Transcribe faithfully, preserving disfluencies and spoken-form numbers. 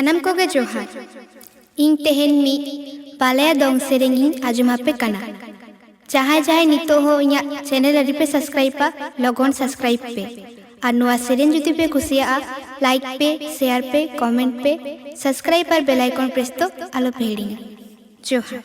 ᱥᱟᱱᱟᱢ ᱠᱚᱜᱮ ᱡᱚᱦᱟᱨ᱾ ᱤᱧ ᱛᱮᱦᱮᱧ ᱢᱤᱫ ᱵᱟᱞᱟᱭᱟ ᱫᱚᱝ ᱥᱮᱨᱮᱧ ᱤᱧ ᱟᱸᱡᱚᱢ ᱟᱯᱮ ᱠᱟᱱᱟ᱾ ᱡᱟᱦᱟᱸᱭ ᱡᱟᱦᱟᱸᱭ ᱱᱤᱛᱚᱜ ᱦᱚᱸ ᱤᱧᱟᱹᱜ ᱪᱮᱱᱮᱞ ᱟᱹᱣᱨᱤ ᱯᱮ ᱥᱟᱵᱥᱠᱨᱟᱭᱤᱵᱟ, ᱞᱚᱜᱚᱱ ᱥᱟᱵᱥᱠᱨᱟᱭᱤᱵ ᱯᱮ᱾ ᱟᱨ ᱱᱚᱣᱟ ᱥᱮᱨᱮᱧ ᱡᱩᱫᱤ ᱯᱮ ᱠᱩᱥᱤᱭᱟᱜᱼᱟ, ᱞᱟᱭᱤᱠ ᱯᱮ, ᱥᱮᱭᱟᱨ ᱯᱮ, ᱠᱚᱢᱮᱱᱴ ᱯᱮ, ᱥᱟᱵᱥᱠᱨᱟᱭᱤᱵ ᱟᱨ ᱵᱮᱞ ᱟᱭᱠᱚᱱ ᱯᱨᱮᱥ ᱫᱚ ᱟᱞᱚ ᱯᱮ ᱦᱤᱲᱤᱧᱟ᱾ ᱡᱚᱦᱟᱨ᱾